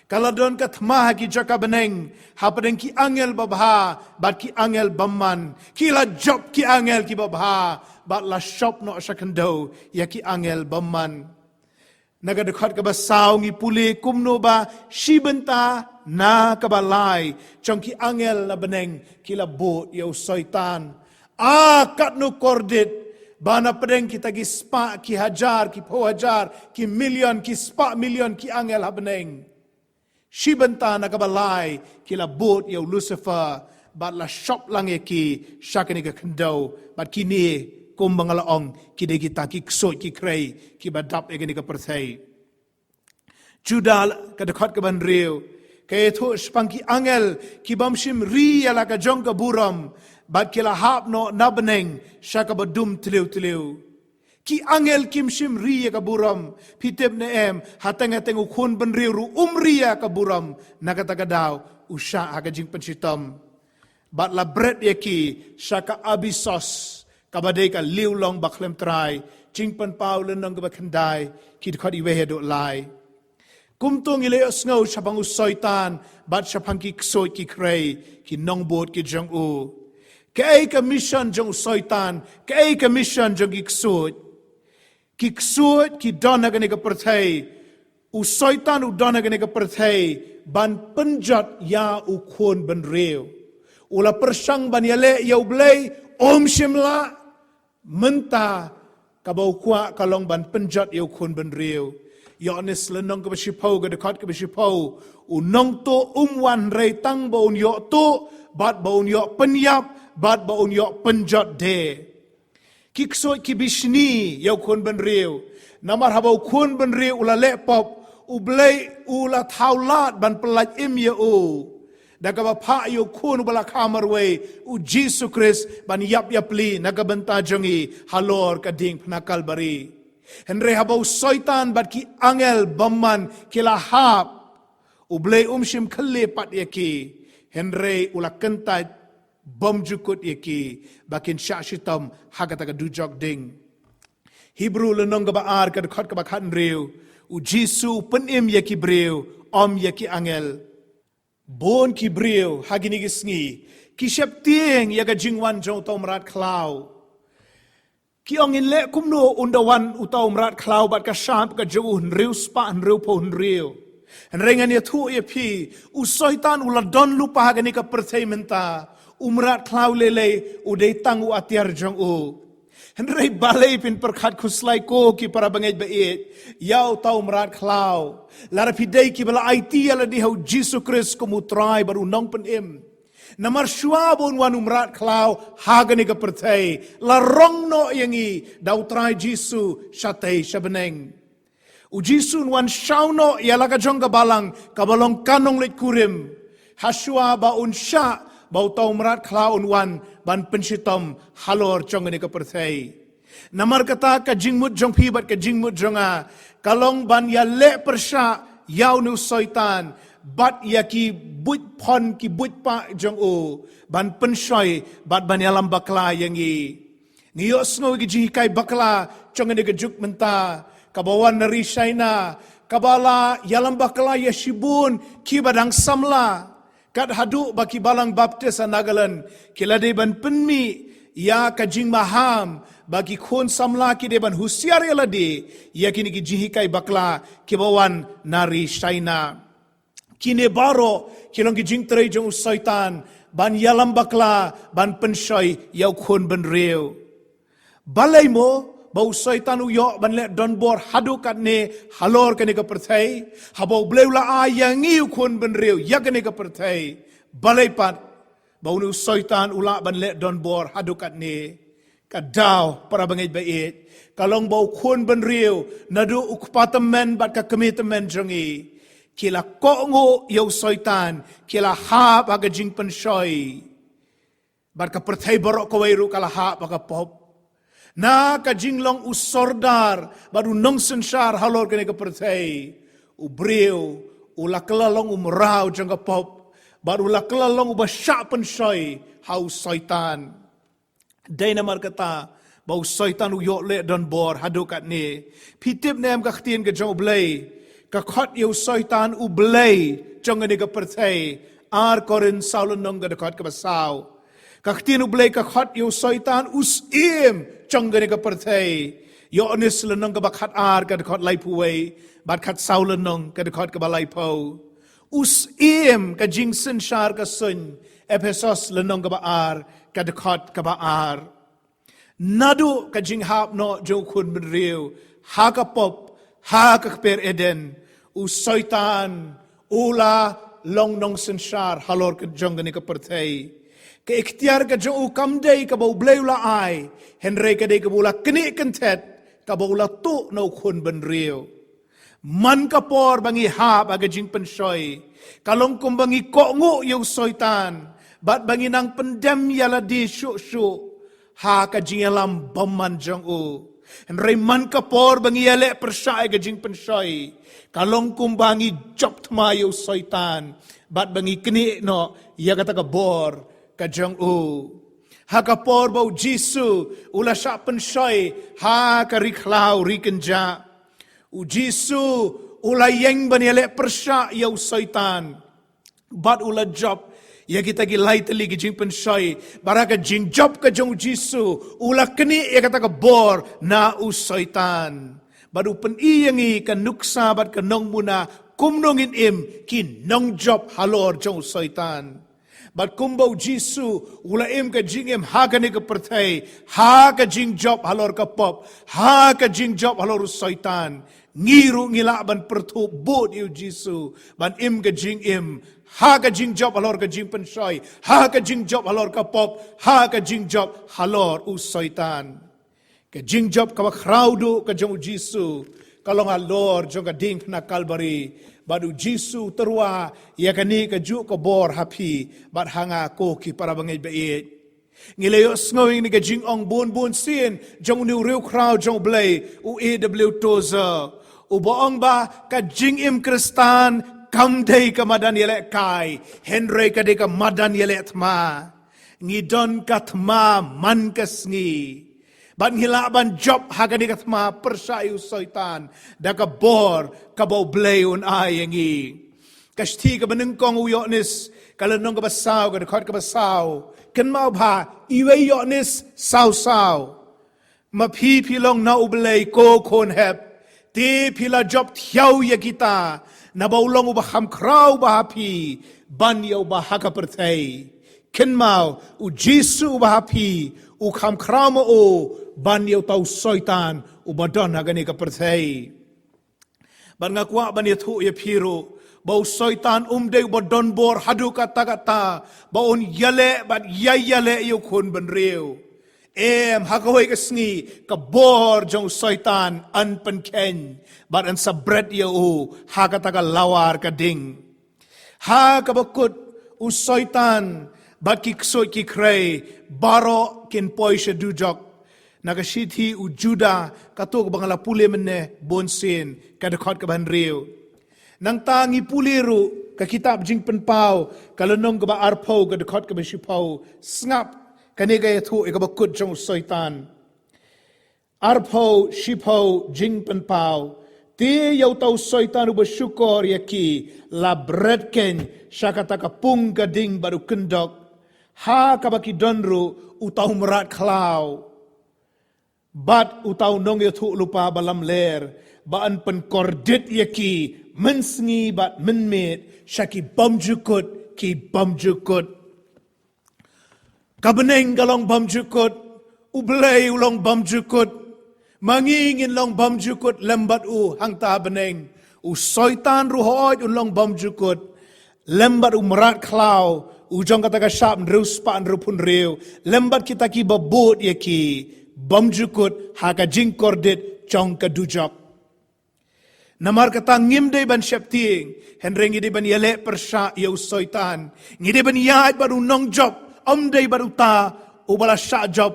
Ka la don ka thma ha ki jaka bneng hapdeng ki angel babha bad ki angel bymman. Ki la jop ki angel kiba bha bad la shop noh sha khyndew ïa ki angel bymman. Na ka dkhot kaba saw ngi pule kumno ba shi bynta na kaba lai jong ki angel na bneng ki la bud ïa u Soitan. A katno kordit ba na pdeng kita ki spah, ki hajar, ki phew hajar, ki million, ki spah million ki angel ha bneng. Shi bynta na kaba lai ki la bud ïa u Lucifer bad la shop lang ïa ki sha kane ka khyndew, bad kine kumba nga la ong ki dei kita ki ksuid ki khrei kiba dap ïa kane ka pyrthei. Juda ka dkhot kaba hynriew ka ïathuh shaphang ki angel kibym shym ri ïa la ka jong ka burom bad ki la hap noh na bneng sha kaba dum tliw tliw. Ki angel kim shym ri ïa ka burom. Phi tip ne em, hateng hateng u khun bynriew ruh um ri ïa ka burom. Na kata ka daw u shah ha ka jingpynshitom. Bad la bret ïa ki sha ka abyssos, Kaba dei ka liw long ba khlem trai, Jingpynpaw lynnong kaba khyndai, ki dkhot iwei haduh lai. Kumto ngi la ïohsngew shaphang u Soitan, bad shaphang ki ksuid ki khrei, ki nongbud ki jong u. Kaei ka mission jong u Soitan, kaei ka mission jong ki ksuid. Ki ksuid ki don ha kane ka pyrthei. U Soitan u don ha kane ka pyrthei ban pynjot ïa u khun bynriew. U la pyrshang ban ïaleh ïa U Blei, um shym lah. Mynta kaba u kwah ka long ban pynjot ïa u khun bynriew. Ïoannis lynnong kaba shiphew, ka dkhot kaba shiphew. U nongtuh um wan hynrei tang ba un ïoh tuh, bad ba un ïoh pynïap, bad ba un ïoh pynjot de. Ki ksuid ki bishni ïa u khun bynriew. Namar haba u khun bynriew u la leh pop, U Blei u la thaw lad ban pyllait im ïa u. Da kaba phah ïa u khun uba la kha marwei, u Jisu Khrist, ban ïap ïapli na ka bynta jong ngi halor ka diengphna Kalbari. Hynrei haba u Soitan bad ki angel bymman ki la hap, U Blei um shym khyllie pat ïa ki. Hynrei u la kyntait bymjukut ïa ki, ba kin shah shitom ha kata ka dujok ding. Hebru lynnong kaba ar, ka dkhot kaba khathynriew. U Jisu u pynim ïa ki briew, ym ïa ki angel. Bun ki briew ha kine ki sngi ki sheptieng ïa ka jingwan jong uta u mrad khlaw. Ki ong, ngin leh kumno, ynda wan uta u mrad khlaw bad ka shap ka jong u hynriew spah hynriewphew hynriew. Hynrei ngan ïathuh ïa phi, u Soitan u la don lypa ha kane ka pyrthei mynta. U mrad khlaw lei lei u dei tang u atiar jong u. Hynrei balei phin pyrkhat khuslai ko, ki para bangeit ba ïeit, ïa uta u mrad khlaw? Lada phi dei kiba la aiti ïa lade ha u Jisu Khrist kum u Trai bad u Nongpynim. Namar shuwa ba un wan u mrad khlaw ha kane ka pyrthei, la rong noh ïa ngi da u Trai Jisu shatei sha bneng. U Jisu un wan shaw noh ïa la ka jong ka balang kaba long ka nongleit kurim. Hashuwa ba un shah ba uta u mrad khlaw un wan ban pynshitom halor jong kane ka pyrthei. Namar kata ka jingmut jong phi bad ka jingmut jong nga ka long ban ïaleh pyrshah ïa une u Soitan bad ïa ki buit phon ki buit pah jong u, ban pynshoi bad ban ïalam bakla ïa ngi. Ngi ïohsngew ïa ki jinghikai bakla jong kane ka juk mynta, kaba wan na ri China, kaba la ïalam bakla ïa shibun kiba dang samla. Kat haduh ba ki balang Baptist ha Nagaland ki la dei ban pynmih ïa ka jingmaham ba ki khun samla ki dei ban husiar ïa lade ïa kine ki jinghikai bakla kiba wan na ri China. Kine baroh ki long ki jingtrei jong u Soitan ban ïalam bakla, ban pynshoi ïa u khun bynriew. Balei mo ba u Soitan u ïoh ban leh donbor haduh katne halor kane ka pyrthei, haba U Blei u la ai ïa ngi u khun bynriew ïa kane ka pyrthei? Balei pat ba une u Soitan u lah ban leh donbor haduh katne? Ka daw, para bangeit ba ïeit, ka long ba u khun bynriew, naduh u kpa tymmen bad ka kmie tymmen jong ngi, ki la kohnguh ïa u Soitan, ki la hap ha ka jingpynshoi. Bad ka pyrthei baroh kawei ruh ka la hap ha ka pop. Na ka jinglong u sordar bad u nongsynshar halor kane ka pyrthei, u briew u la kylla long u mraw jong ka pop, bad u la kylla long uba shah pynshoi ha u Soitan. Dei namar kata ba u Soitan u ïoh leh donbor haduh katne. Phi tip ne em ka ktien ka jong U Blei ka khot ïa u Soitan u blei jong kane ka pyrthei? Ar Korinth saw lynnong ka dkhot kaba saw. Ka ktien U Blei ka khot ïa u Soitan u syiem jong kane ka pyrthei. Ïoannis lynnong kaba khatar ka dkhot laiphew wei bad khatsaw lynnong ka dkhot kaba laiphew. U syiem ka jingsynshar ka suiñ, Ephesos lynnong kaba ar ka dkhot kaba ar. Naduh ka jinghap noh jong u khun bynriew ha ka pop, ha ka kper Eden, u Soitan u la long nongsynshar halor ka jong kane ka pyrthei. Ka iktiar ka jong u kam dei kaba U Blei u la ai, hynrei ka dei kaba u la knieh kynthet, kaba u la tuh na u khun bynriew. Man ka por ba ngi hap ha ka jingpynshoi, ka long kumba ngi kohnguh ïa u Soitan bad ba ngi nang pyndem ïa lade shuh shuh ha ka jingïalam bymman jong u. Hynrei man ka por ba ngi ïaleh pyrshah ïa ka jingpynshoi, ka long kumba ngi jop thma ïa u Soitan bad ba ngi knieh noh ïa kata ka bor ka jong u. Ha ka por ba u Jisu u la shah pynshoi ha ka ri khlaw ri kynjah, u Jisu u la ïeng ban ïaleh pyrshah ïa u Soitan. Bad u la jop ïa kita ki lai tylli ki jingpynshoi. Bad ha ka jingjop ka jong u Jisu, u la knieh ïa kata ka bor na u Soitan. Bad u pyni ïa ngi ka nuksa bad ka nongmuna kumno ngin im ki nongjop halor jong u Soitan. Bad kumba u Jisu u la im ka jingim ha kane ka pyrthei ha ka jingjop halor ka pop, ha ka jingjop halor u Soitan, ngi ruh ngi lah ban pyrthuh bud ïa u Jisu ban im ka jingim ha ka jingjop halor ka jingpynshoi, ha ka jingjop halor ka pop, ha ka jingjop halor u Soitan. Ka jingjop kaba khraw duh ka jong u Jisu ka long halor jong ka diengphna Kalbari. Bad u Jisu u tyrwa ïa kane kajuh ka bor ha phi bad ha nga, ko ki para bangeit ba ïeit. Ngi la ïohsngew ïa kane ka jingong bun bun sien jong une u riewkhraw jong u Blei, u A W Tozer, uba ong ba ka jingim Khristan kam dei ka madan ïalehkai, hynrei ka dei ka madan ïaleh thma. Ngi don ka thma man ka sngi. Bad ngi lah ban jop ha kane ka thma pyrshah ïa u Soitan da ka bor kaba u Blei un ai ïa ngi. Ka shithi kaba nyngkong u Ïoannis, ka lynnong kaba saw, ka dkhot kaba saw. Kynmaw bha, iwei Ïoannis saw saw. Ma phi phi long na u Blei, ko khun hep, te phi la jop thiaw ïa kita, naba u long uba kham khraw uba ha phi ban ïa uba ha ka pyrthei. Kynmaw, u Jisu uba ha phi u kham khraw ma u ban ïa uta u Soitan uba don ha kane ka pyrthei. Bad nga kwah ban ïathuh ïa phi ruh ba u Soitan um dei uba don bor haduh katta katta ba un ïaleh bad ïai ïaleh ïa u khun bynriew. Em, ha kawei ka sngi ka bor jong u Soitan yn pynkheiñ bad yn sa bret ïa u ha kata ka lawar ka ding. Ha kaba kut, u Soitan bad ki ksuid ki khrei baroh kin poi sha dujok. Na ka shithi u Juda, kato kaba nga la pule mynne bun sien, ka dkhot kaba hynriew. Nangta ngi pule ruh ka kitab Jingpynpaw, ka lynnong kaba arphew, ka dkhot kaba shiphew. Sngap, kane ka ïathuh ïa kaba kut jong u Soitan. Arphew, shiphew, Jingpynpaw. Te ïa uta u Soitan uba shukor ïa ki la bret kheiñ sha kata ka pung ka ding bad u kyndok, ha kaba ki don ruh uta u mrad khlaw bad uta u nongïathuhlypa ba lamler, ba yn pynkordit ïa ki mynsngi bad mynmiet sha ki bymjukut ki bymjukut. Ka bneng ka long bymjukut, u Blei u long bymjukut. Ma ngi ngin long bymjukut lem bad u hangta ha bneng. U Soitan ruh hooid un long bymjukut lem bad u mrad khlaw u jong kata ka shap hynriew spah hynriewphew hynriew, lem bad kita kiba bud ïa ki, bymjukut ha ka jingkordit jong ka dujok. Namar kata ngim dei ban sheptieng, hynrei ngi dei ban ïaleh pyrshah ïa u Soitan. Ngi dei ban ïaid bad u nongjop, ym dei bad uta uba la shah jop.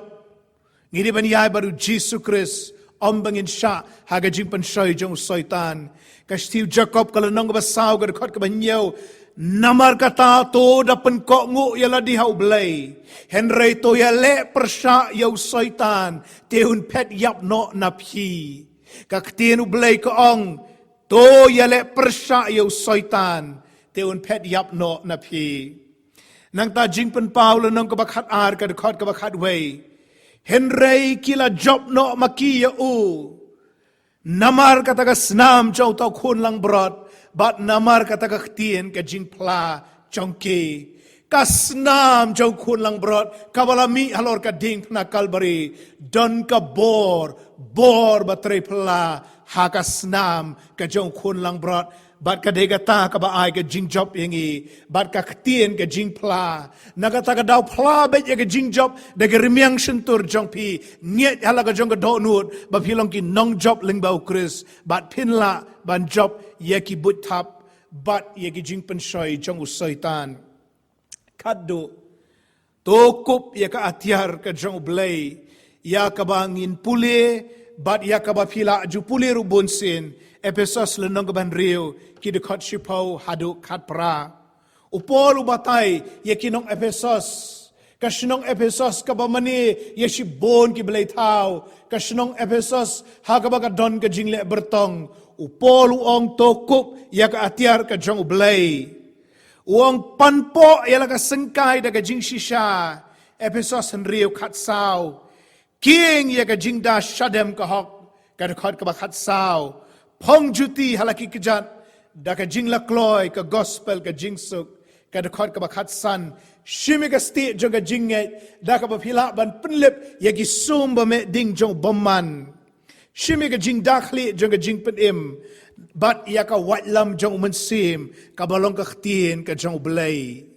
Ngi dei ban ïaid bad u Jisu Khrist, ym ba ngin shah ha ka jingpynshoi jong u Soitan. Ka shithi u Jakob ka lynnong kaba saw, ka dkhot kaba hynñiew. Namar kata to da pynkohnguh ïa lade ha u Blei, hynrei to ïaleh pyrshah ïa u Soitan, te un phet ïap noh na phi. Ka ktien u Blei ka ong, to ïaleh pyrshah ïa u Soitan, te un phet ïap noh na phi. Nangta Jingpynpaw lynnong kaba khatar, ka dkhot kaba khatwei. Hynrei ki la jop noh ma ki ïa u namar kata ka snam jong uta u khun langbrot, bad namar kata ka ktien ka jingphla jong ki. Ka snam jong u khun langbrot kaba la mih halor ka diengphna Kalbari, don ka bor, bor ba trei phylla ha ka snam ka jong u khun langbrot. Bad ka dei kata kaba ai ka jingjop ïa ngi, bad ka ktien ka jingphla. Na kata ka daw phla beit ïa ka jingjop da ka rmiang shyntur jong phi, ngeit ha la ka jong ka dohnud ba phi long ki nongjop lyngba u Khrist, bad phin lah ban jop ïa ki buit thap bad ïa ki jingpynshoi jong u Soitan. Khatduh, to kup ïa ka atiar ka jong u Blei, ïa kaba ngin pule, bad ïa kaba phi la ju pule ruh bun sien, Ephesos lynnong kaba hynriew, ki dkhot shiphew haduh khatphra. U Paul u batai ïa ki nong Ephesos Ka shnong Ephesos kaba mane ïa shibun ki blei thaw. Ka shnong Ephesos ha kaba ka don ka jingleh byrtong. U Paul u ong to kup ïa ka atiar ka jong U Blei. U ong panpoh ïa la ka syngkai da ka jingshisha. Ephesos hynriew khatsaw. Kieng ïa ka jingda shadem ka hok, ka dkhot kaba khatsaw. Phong juti ha la ki kjat, da ka jinglakloi, ka gospel, ka jingsuk, ka dkhot kaba khatsan. Shim ïa ka stieh jong ka jingngeit, da kaba phi lah ban pynlip ïa ki sum ba meh ding jong u bymman. Shim ïa ka jingda khlieh jong ka jingpynim, bad ïa ka waitlam jong u Mynsiem, kaba long ka ktien ka jong U Blei.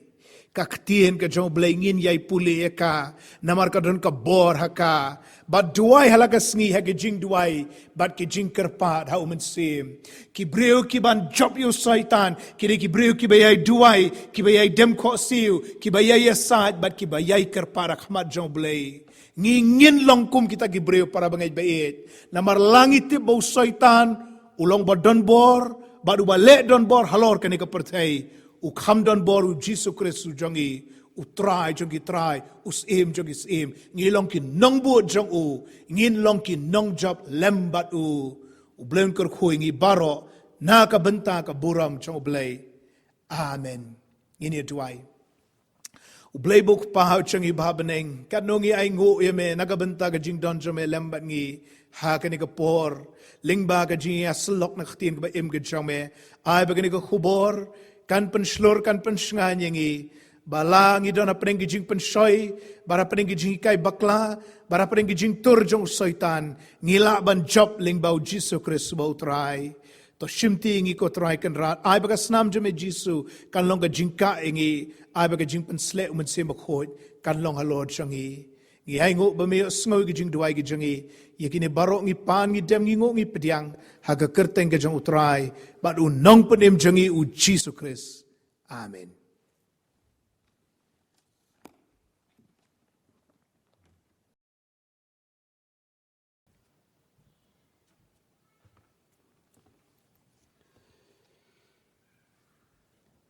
Ka ktien ka jong U Blei ngin ïai pule ïa ka, namar ka don ka bor ha ka. Bad duwai ha la ka sngi ha ki jingduwai, bad ki jingkyrpad ha u Mynsiem. Ki briew ki ban jop ïa u Soitan, ki dei ki briew kiba ïai duwai, kiba ïai dem khohsiew, kiba ïai ïasaid, bad kiba ïai kyrpad ha khmat jong U Blei. Ngi ngin long kum kita ki briew para bangeit ba ïeit. Namar la ngi tip ba u Soitan, u long ba don bor, bad uba leh don bor halor kane ka pyrthei. U kham don bor u Jisu Khrist u jong ngi, u Trai jong ki trai, u Syiem jong ki syiem. Ngi long ki nongbud jong u, ngin long ki nongjop lem bad u. U Blei un kyrkhu ïa ngi baroh, na ka bynta ka burom jong U Blei. Amen. Ngin ïa duwai. U Blei ba u Kpa ha u jong ngi ba ha bneng. Katno ngi ainguh ïa me, na ka bynta ka jingdon jong me lem bad ngi. Ha kane ka por. Lyngba ka jingïasyllok na ka ktien kaba im ka jong me. Ai ba kane ka khubor. Kan pynshlur, kan pynshngaiñ ïa ngi. Ba la ngi don hapdeng ki jingpynshoi. Ba hapdeng ki jinghikai bakla. Ba hapdeng ki jingtur jong u Soitan. Ngi lah ban jop lyngba u Jisu Khrist ba u Trai. To shimti ïa ngi ko Trai Kynrad, ai ba ka snam jong me Jisu, kan long ka jingkah ïa ngi, ai ba ka jingpynsleh u Mynsiem Bakhuid, kan long halor jong ngi. Ngi ainguh ba me ïohsngew ïa ki jingduwai ki jong ngi, ïa kine baroh ngi pan ngi dem ngi nguh ngi pdiang, ha ka kyrteng ka jong u Trai, bad u Nongpynim jong ngi u Jisu Khrist. Amen.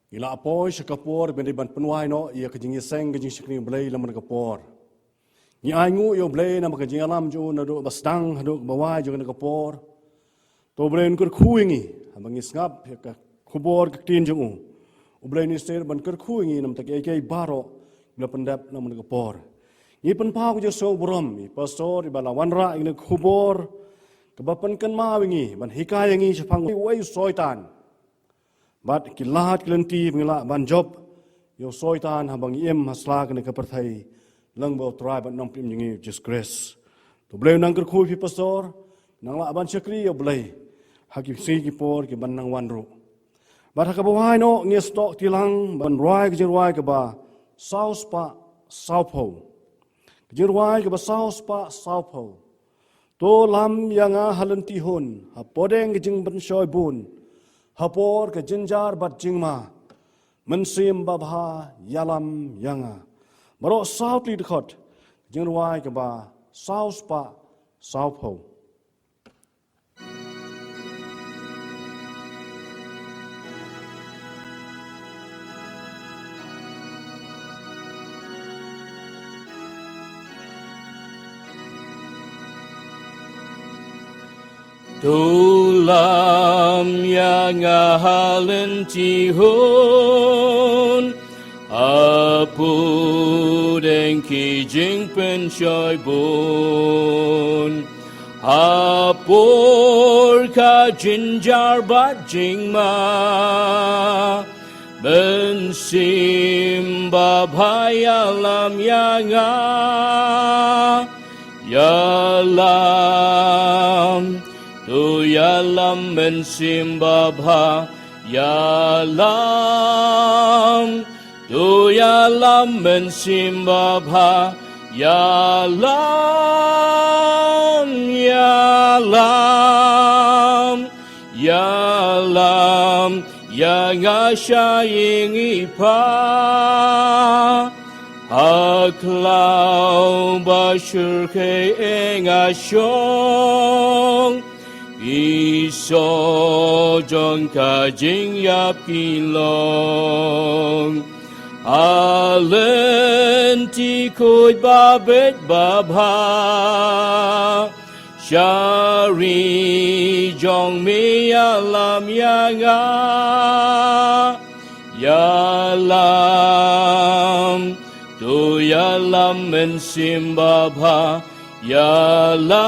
Ngi la poi sha ka por ban dei ban pynwai noh ïa ka jingïaseng ka jingshakri Blei lem bad ka por. Ngi ainguh ïa u Blei namar ka jingïalam jong u naduh ba sdang haduh ba wai jong ka por. To Blei un kyrkhu ïa ngi, haba ngi sngap ïa ka khubor ka ktien jong u. U Blei un ïasyrdoh ban kyrkhu ïa ngi namar ta kiei kiei baroh, ngi la pyndep namar ka por. Ngi pynpaw ka jingsngew burom, ïa i pastor, iba la wanrah ïa ka khubor, kaba pynkynmaw ïa ngi, ban hikai ïa ngi shaphang uwei u Soitan. Bad ki lad ki lynti ba ngi lah ban jop, ïa u Soitan haba ngi im ha sla kane ka pyrthei, lyngba u Trai bad Nongpynim jong ngi u Jisu Khrist. To Blei un nang kyrkhu ïa phi pastor, nang lah ban shakri ïa u Blei, ha ki sngi ki por ki ban nang wan ruh. Bad ha kaba wai noh ngi sdang lang, ban rwai ka jingrwai kaba saw spah saw phew. Ka jingrwai kaba saw spah saw phew. To lam ïa nga ha lynti hun, ha pdeng ka jingpynshoi bun, ha por ka jynjar bad jingma, Mynsiem Babha ïalam ïa nga. Baroh saw tylli dkhot, ka jingrwai kaba saw spah saw phew. To lam ïa nga ha lynti hun, ha pdeng ki jingpynshoi bun, ha por ka jynjar bad jingma. Mynsiem Babha ïalam ïa nga, ïalam, to ïalam Mynsiem Babha, ïalam, to ïalam Mynsiem Babha, ïalam, ïalam, ïalam ïa nga sha ïing i Pa. Ha khlaw ba shyrkhei nga shong, i soh jong ka jingïap ki long. Ha lynti khuid ba beit ba bha, sha ri jong me ïalam ïa nga. Ïalam, to ïalam Mynsiem Babha, ïalam,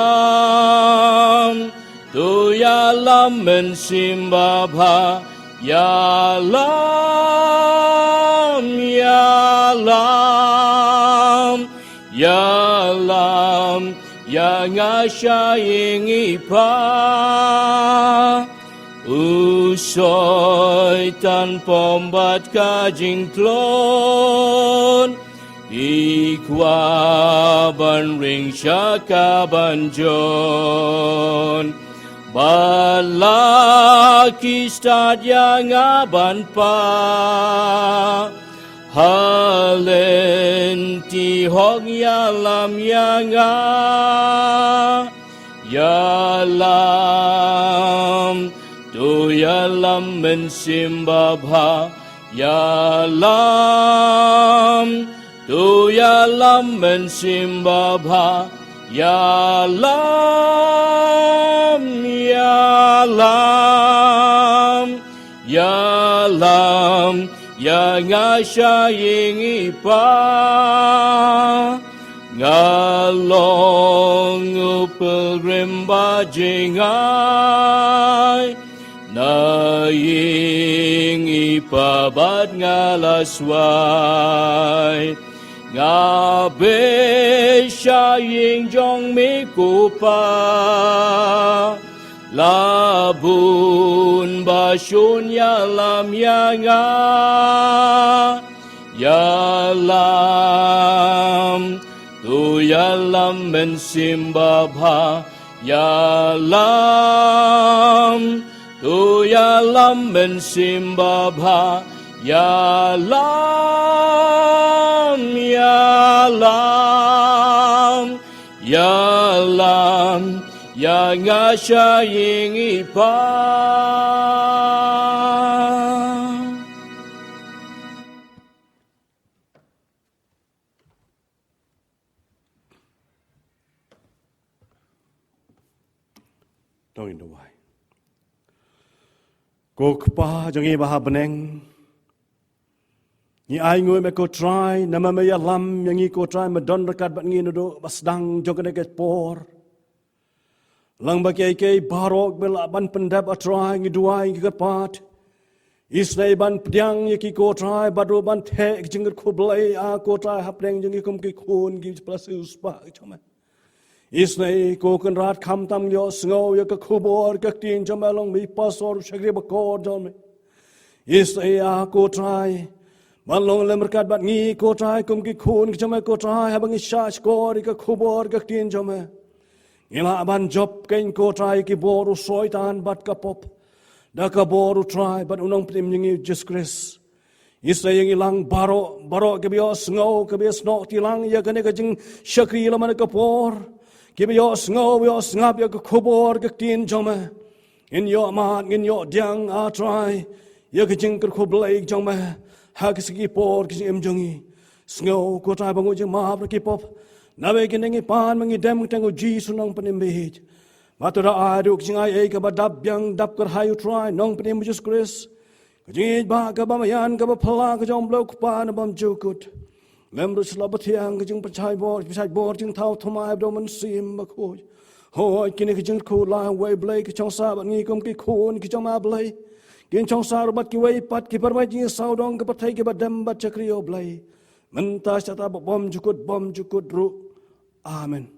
to ïalam Mynsiem Babha, ïalam, ïalam, ïalam ïa nga sha ïing i Pa. U Soitan pom bad ka jingtlot, i kwah ban ring sha ka ban jot. Bad la ki stad ïa nga ban pah, ha lynti hok ïalam ïa nga. Ïalam, to ïalam Mynsiem Babha, ïalam, to ïalam Mynsiem Babha, ïalam, ïalam, ïalam ïa nga sha ïing i Pa. Nga long u pilgrim ba jngai, na ïing i Pa bad nga la swai. Nga beh sha ïing jong me ko Pa, la bun ba shun ïalam ïa nga. Ïalam, to ïalam Mynsiem Babha, ïalam, to ïalam Mynsiem Babha, ïalam, ïalam, ïalam ïa nga sha ïing i Pa. To ngin duwai. Ko Kpa jong ngi ba ha bneng, ngi ai nguh ïa me ko Trai, namar me ïalam ïa ngi ko Trai, me don ryngkat bad ngi naduh ba sdang jong kane ka por. Lang ba kiei kiei baroh ba lah ban pyndep, ah Trai, ngi duwai, ngi kyrpad, isynei ban pdiang ïa ki ko Trai, bad ruh ban theh ki jingkyrkhu Blei, ah ko Trai, hapdeng jong ngi kum ki khun ki para siewspah jong me. Isynei ko Kynrad, khamtam ngi ïohsngew ïa ka khubor ka ktien jong me, long me pastor, shakri bakor jong me. Isynei, ah ko Trai, ban long lem ryngkat bad ngi ko Trai, kum ki khun ki jong me ko Trai, haba ngi shahshkor ïa ka khubor ka ktien jong me, ngi lah ban jop keiñ ko Trai ïa ki bor u Soitan bad ka pop, da ka bor u Trai bad u Nongpynim jong ngi u Jisu Khrist. Isynei ïa ngi lang baroh, baroh kiba ïohsngew, kiba ïohsngew ti lang ïa kane ka jingshakri lem ha kane ka por, kiba ïohsngew, ïohsngap ïa ka khubor ka ktien jong me. Ngin ïoh mad, ngin ïoh pdiang, ah Trai, ïa ka jingkyrkhu Blei jong me ha ki sngi ki por ki jingim jong ngi. Sngew ko Trai ba ngi jingmap ruh ki pop, naba kine ngi pan ma ngi dem tang u Jisu Nongpynim bieit. Bad to da ai ruh ka jingaiei kaba dap biang dap kyrhai, u Trai Nongpynim Jisu Khrist, ka jingïeit ba kaba maïan kaba phylla ka jong u Blei u Kpa na bymjukut, lem ruh sla ba thiang ka jingpynshai bor, pynshai bor jingthaw thymmai bad u Mynsiem Bakhuid. Hooid, kine ki jingkyrkhu la wei Blei ki shongsah bad ngi kum ki khun ki jong me Blei. Kin shongsah ruh bad kiwei pat ki pyrmai jingïasawdong ka pyrthei kiba dem bad shakri ïa u Blei mynta, shata bad bymjukut bymjukut ruh. Amen.